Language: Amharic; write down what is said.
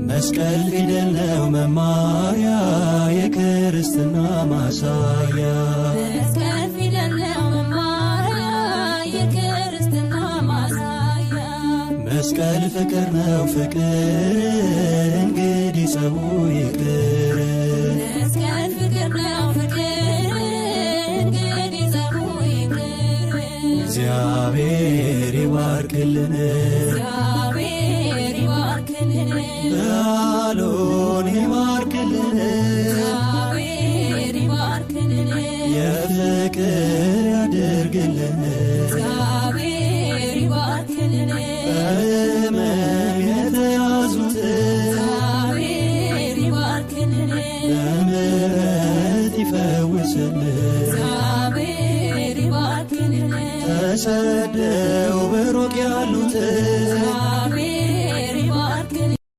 መስቀል ፊደል ነው መማሪያ፣ የክርስትና ማሳያ። መስቀል ፊደል ነው መማሪያ፣ የክርስትና ማሳያ። መስቀል ፍቅር ነው ፍቅር፣ እንግዲህ ጸቡ ይቅር። መስቀል ፍቅር ነው ፍቅር፣ እንግዲህ ጸቡ ይቅር። እግዚአብሔር ይባርክልን፣ እግዚአብሔር ይባርክልን፣ በዓሉን ይባርክልን፣ እግዚአብሔር ይባርክልን፣ የፍቅር ያድርግልን። እግዚአብሔር ይባርክልን፣ በሕመም የተያዙትን እግዚአብሔር ይባርክልን፣ በምሕረት ይፈውስልን። እግዚአብሔር ይባርክልን፣ ተሰደው በሩቅ ያሉትን እግዚአብሔር